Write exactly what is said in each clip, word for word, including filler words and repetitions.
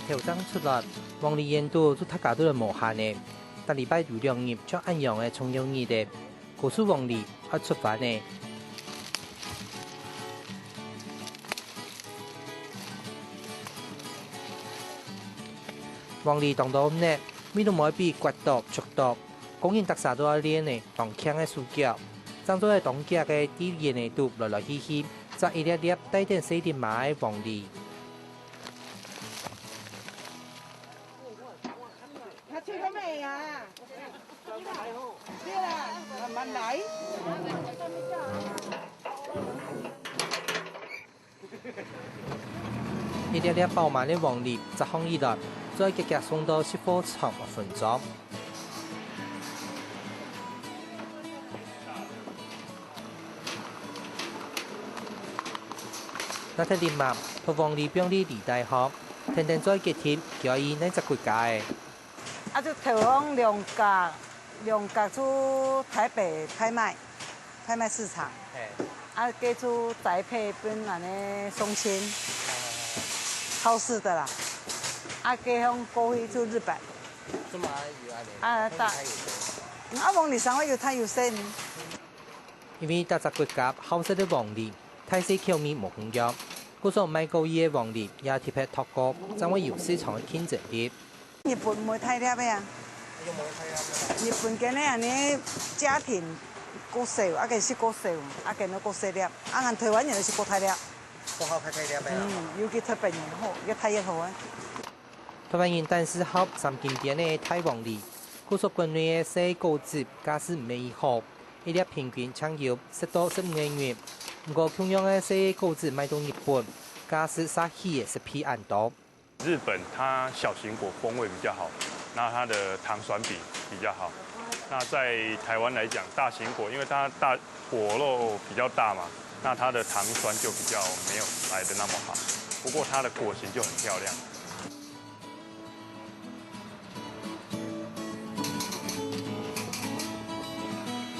頭正出來，黃梨園肚就大家都來無閒个。逐禮拜有兩日，像恁樣个重陽日个，高樹黃梨愛出番个。黃梨當多粒，味都毋會比刮著、啜著。工人逐儕都愛練个當強个手腳，正做得當遽个在園仔肚來來去去，摘一粒粒帶等細粒嫲个黃梨。 他吹到咩啊？對啦，慢慢來。一粒粒飽滿个黃梨摘好以來，再遽遽送到食貨場分裝。 拿忒粒嫲，同黃梨放入梨袋項，跈等再決定，佢愛去哪隻國家个。啊，就投放兩角，兩角出台北拍賣，拍賣市場。嘿。啊，該出宅配分恁呢送親，超市的啦。啊，該項過去就日本。這麼有啊？啊，大。啊，黃梨生活有大有細。 因為逐隻國家好食个黃梨，大細口味無共樣，故所賣過去个黃梨也特別擇過，正會有市場个競爭力。日本無大粒个啊？日本个呢，恁呢家庭較少，啊，佢係較少，啊，佢呢較細粒，啊，𠊎台灣人係較大粒。較好較大粒个啦。嗯，尤其特別人好，越大越好啊。 台灣人單是好三金邊个大黃梨，故所國內个細果子價數毋係異好，一粒平均淨有十到十五個銀。毋過共樣个細果子賣到日本，價數嗄起个十倍恁多。日本它小型果風味比較好，那它的糖酸比比較好。那在台灣來講，大型果因為它大果肉比較大嘛，那它的糖酸就比較沒有來得那麼好。不過它的果形就很漂亮。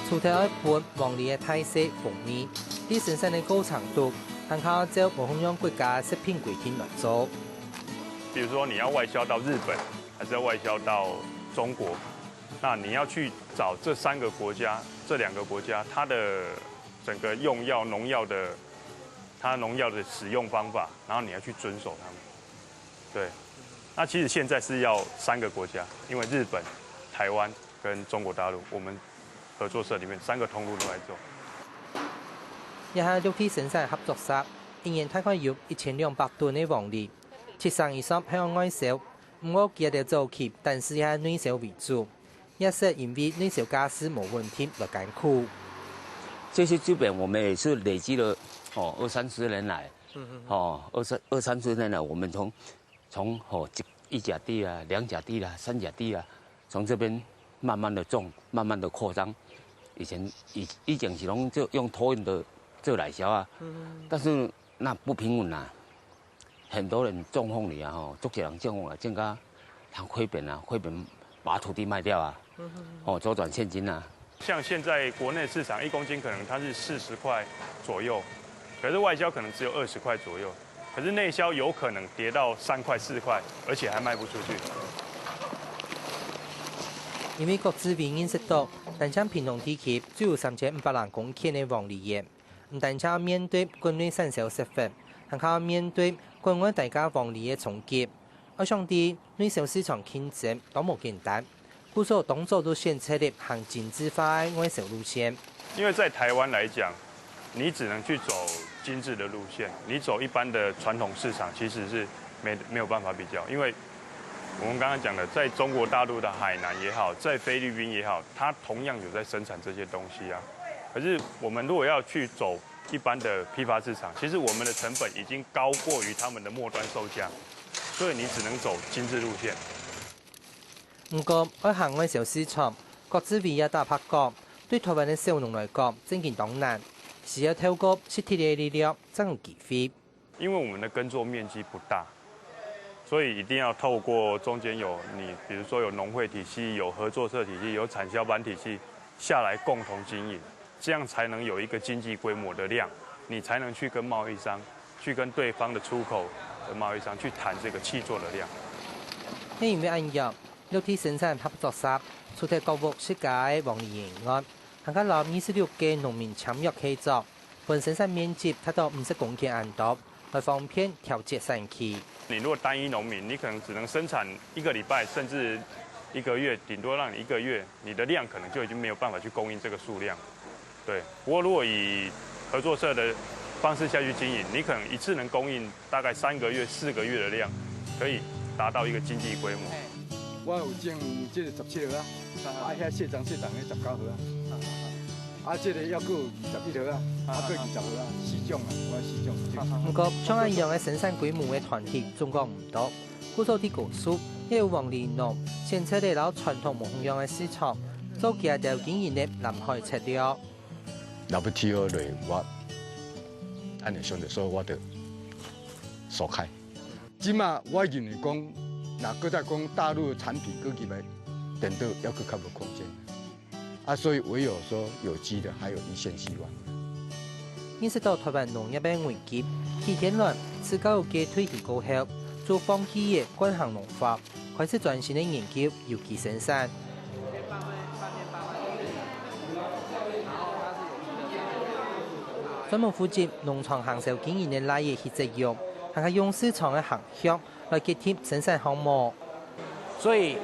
除忒愛分黃梨个大細風味，在生產个過程中，還較愛照無共樣國家个食品規定來做。比如說你要外銷到日本，還是要外銷到中國，那你要去找這三個國家，這兩個國家它的整個用藥、農藥的，它農藥的使用方法，然後你要去遵守它們。對，那其實現在是要三個國家，因為日本、台灣跟中國大陸，我們合作社裡面三個通路都在做。這下六地生產合作社，一年大概有一千兩百噸个黃梨，七成以上係愛外銷，毋過佢兜早期單是這內銷為主，這時因為內銷價數無穩定來艱苦。這些基本我們也是累積了，哦，二三十年來，嗯嗯嗯。哦，二三，二三十年來，我們從，從，哦，一，一甲地啊，兩甲地啊，三甲地啊，從這邊慢慢地種，慢慢地擴張。以前，以，以前是攏就用托運的做內銷啊，嗯嗯嗯。但是那不平穩啊， 很多人種鳳梨啊，吼，足濟人種鳳梨，種甲通虧本啊，虧本把土地賣掉啊，哦，周轉現金啊。像現在國內市場一公斤可能它是四十塊左右，可是外銷可能只有二十塊左右，可是內銷有可能跌到三塊、四塊，而且還賣不出去。因為郭志偉認識到，單淨屏東地區就有三千五百零公頃个黃梨園， 毋單淨面對國內產銷失衡，還較面對國外低價黃梨个衝擊。愛想在內銷市場競爭當無簡單，故所當早就選擇了行精緻化个外銷路線。因為在台灣來講，你只能去走精緻的路線，你走一般的傳統市場其實是沒，沒有辦法比較，因為我們剛剛講的，在中國大陸的海南也好，在菲律賓也好，它同樣有在生產這些東西啊。可是我們如果要去走一般的批發市場，其實我們的成本已經高過於他們的末端售價，所以你只能走精緻路線。毋過，愛行外銷市場，郭志偉也坦白講，對台灣个小農來講，正經當難，需要透過實體个力量，正有機會。 因為我們的耕作面積不大，所以一定要透過中間有你，比如說有農會體系、有合作社體系、有產銷班體系下來共同經營，這樣才能有一個經濟規模的量，你才能去跟貿易商、去跟對方的出口的貿易商去談這個契作的量。係因為恁樣，六地生產合作社除忒各屋自家个黃梨園以外，還加摎二十六個農民簽約契作，分生產面積達到五十公頃恁多，來方便調節產期。你如果單一農民，你可能只能生產一個禮拜，甚至一個月，頂多讓你一個月，你的量可能就已經沒有辦法去供應這個數量。對，不過如果以合作社的方式下去經營，你可能一次能供應大概三個月、四個月的量，可以達到一個經濟規模。我有種這个十七號啊，啊遐細欉細欉个十九號啊，啊這个猶閣有二十一號啊，啊閣二十號啊，四種啊，我四種。毋過，像恁樣个生產規模个團體總共毋多，故所在高樹，也有黃梨農選擇了摎傳統無共樣个市場，做佢兜經營个藍海策略。 W T O來，我恁樣想著，所以我就疏開。這馬我認為講，若閣再講大陸的產品閣入來，顛倒猶閣較無空間。啊所以唯有說有機的，還有一線希望。認識到台灣農業个危機，許天倫自家有个退休過後，就放棄了慣行農法， 開始專心个研究有機生產。專門負責農場行銷經營个倈仔許澤勇，還係用市場个行向來決定生產項目。所以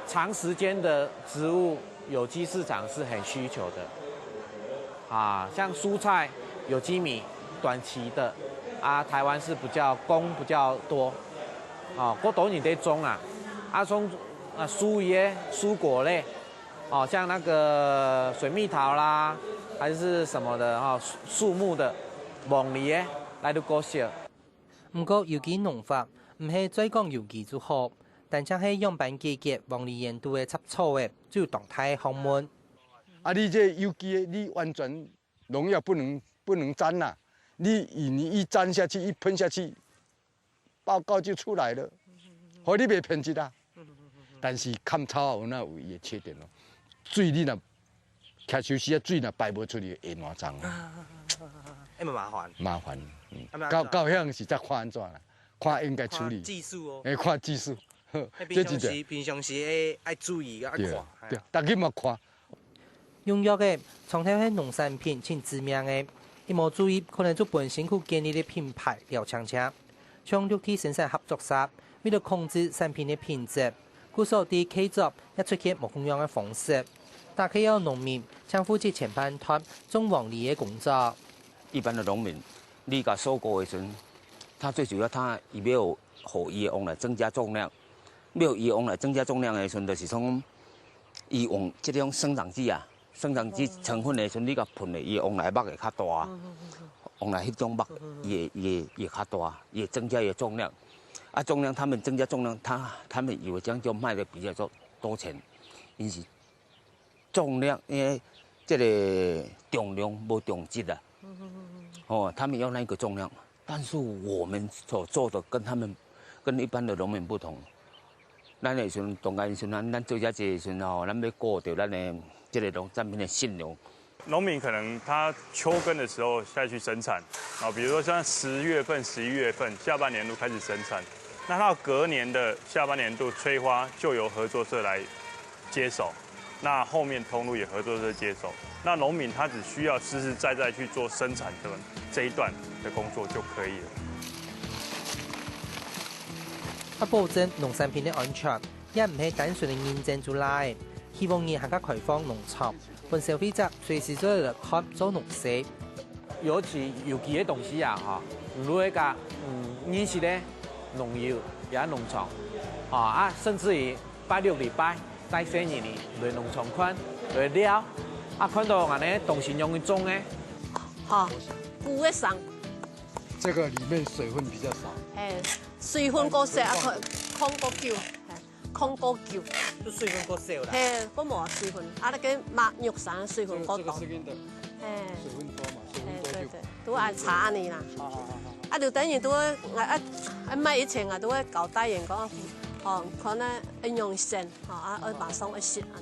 長時間的植物有機市場是很需求的。啊，像蔬菜、有機米，短期的，啊，台灣是比較供比較多。 哦，過多人在種啊，啊種啊蔬菜、蔬果類，哦，像那個水蜜桃啦，還是什麼的，哦，樹樹木的，黃梨仔，來到高樹。毋過有機農法毋係嘴講有機就好，單淨係仰般解決黃梨園肚个雜草仔，就有當大个學問。啊，你這有機个，你完全農藥不能不能沾啦，你你一沾下去，一噴下去， 報告就出來了，予你袂騙得啊。但是看草啊，有哪有伊的缺點咯？水你若徛樹時啊，水若排無出去，會爛欉啊。哎，麻煩。麻煩，嗯啊，那到到遐時才看安怎啦，看應該處理。技術哦。哎，看技術，哎，平常時平常時哎，愛注意愛對看。對，大家嘛看。用藥个，長透係農產品盡知名个，一無注意，可能就分辛苦建立个品牌了淨淨。 像綠地生產合作社，為了控制產品个品質，故所在契作也出現無共樣个方式，打開了農民淨負責前半段種黃梨个工作。一般的農民，你甲收割的時陣，他最主要他伊要予伊的王來增加重量，要伊的王來增加重量的時陣，就是講，伊用這種生長劑啊，生長劑成分的時陣，你甲噴落伊的王來目會較大，王來翕中目，伊会伊会伊会較大，伊会增加伊的重量。啊，重量他們增加重量，他他們有的這樣就賣的比較多多錢，因此重量，因為這個重量無重質啊，哦，他們要那個重量，但是我們所做的跟他們跟一般的農民不同。咱的時陣，當然時陣，咱咱做遮濟的時陣吼，咱要顧著咱的這個農產品的信用。農民可能他秋耕的時候下去生產，啊，比如說像十月份、十一月份下半年度開始生產，那他隔年的下半年度催花就由合作社來接手，那後面通路也合作社接手，那農民他只需要實實在在去做生產的這一段的工作就可以了。啊，保證農產品个安全，也毋係單純个認證就罅个。希望日後个開放農場，分消費者隨時做得來看做農事。尤其有機个東西啊，哈，你會甲嗯認識个農友也農場，啊啊，甚至於拜六禮拜帶細人仔來農場看，來尞，啊，看到恁呢東西仰般種个。哈，古个上，這個裡面水分比較少。哎，水分過少啊，看看過久，哎，看過久，就水分過少啦。嘿，我無水分，啊，那個肉肉上水分過多這個，是跟的，哎，水分多嘛，水分哎，多就對對，都愛查你啦。好好好好。啊，就等於都會，啊啊，啊，買以前啊，都會交代員講，哦，看啊，愛用先，吼，啊，愛馬上愛食啊。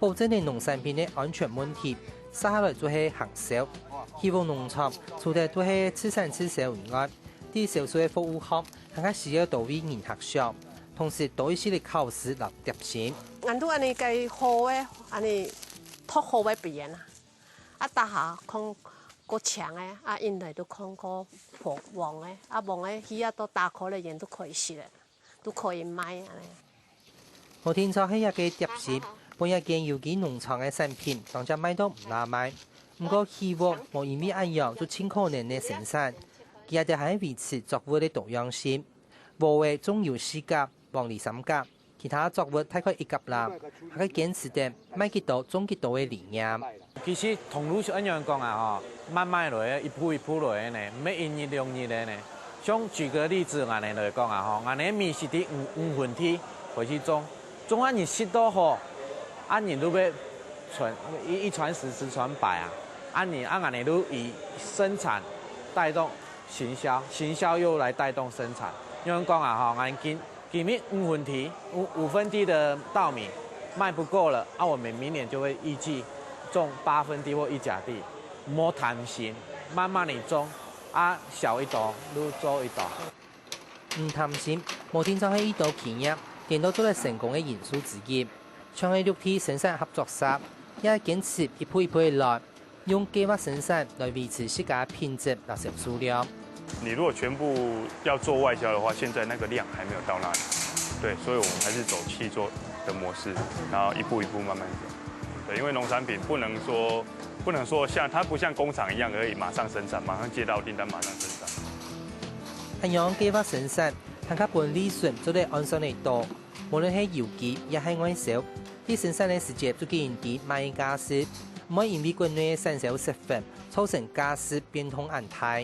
保證个農產品个安全問題，接下來就係行銷。希望農場除了對係自產自銷以外，在銷售个服務項，還較需要多位人合作，同時多一息个考試摎貼心。恁多恁呢个好个，恁呢托好个表演啊，啊，大下看過強个，啊，因來都看過黃个，啊，黃个去啊，都打開了眼都可以食个，都可以賣啊。無定著係這个貼心，分這間有機農場个產品當正賣到毋罅賣。毋過，希望無因為恁樣就盡可能个生產，佢也得還維持作物个多樣性。 禾仔種有四甲，黃梨三甲，其他作物大概一甲啦，還係堅持等賣幾多種幾多个理念。其實通路係恁樣講啊吼，慢慢來，一步一步來呢，毋係一日兩日个呢。像舉個例子，𠊎等來講啊吼，𠊎等米係在五五分地開始種，種啊你食到好，啊你都愛傳一一傳十，十傳百啊，啊你啊𠊎等都以生產帶動行銷，行銷又來帶動生產。有人講啊吼，𠊎今 今年五分地，五五分地的稻米賣不夠了，啊，我們明年就會預計種八分地或一甲地，莫貪心，慢慢地種，啊，少一多，就做一多。毋貪心，無定著係一多企業，顛倒做得成功个因素之一。像係綠地生產合作社，也堅持一步一步个來， 用計畫生產來維持自家品質摎銷售量。你如果全部要做外銷的話，現在那個量還沒有到那裡。對，所以我們還是走契作的模式，然後一步一步慢慢走。對，因為農產品不能說不能說像它不像工廠一樣而已，馬上生產，馬上接到訂單馬上生產。恁樣計畫生產，還較分利潤做得按算得到。無論係有機也係外銷，在生產个時節就經知麼个價數，毋會因為國內个產銷失衡，造成價數變動恁大。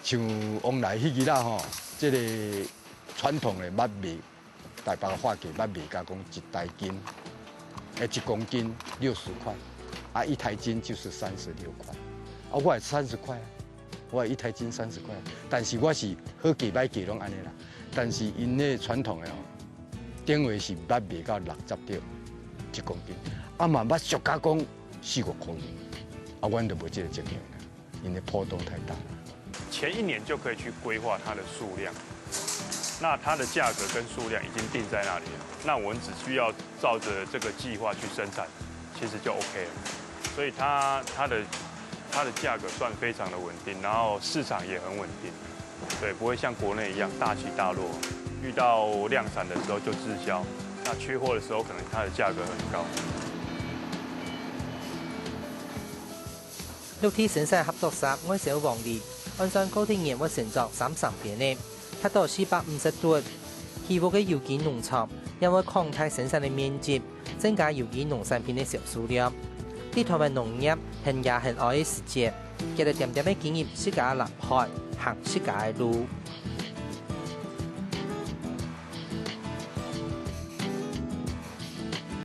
像往來迄日啦吼，這个傳統的麥麥，台北的話給麥麥加工一台斤，誒，一公斤六十塊，啊，一台斤就是三十六塊，啊，我也三十塊啊。 我一台斤三十塊，但是我是好價歹價攏安尼啦。但是因為傳統的哦，頂位是捌賣到六十條一公斤，啊嘛捌俗價講四五箍銀，啊，阮就無這个責任啦，因為波動太大了。前一年就可以去規劃它的數量，那它的價格跟数量已经定在那里了，那我们只需要照着这个计划去生产，其实就 OK 了。所以它它的它的价格算非常的稳定，然后市场也很稳定，对，不会像国内一样大起大落。遇到量产的时候就滞销，那缺货的时候可能它的价格很高。綠地生產合作社外銷黃梨，按算過一年會成長三成邊呢，達到四百五十噸。起屋个有機農場也會擴大生產个面積，增加有機農產品个銷售量。在台灣農業很野很哀个時節，佢兜恬恬个經營自家个藍海，行自家个路。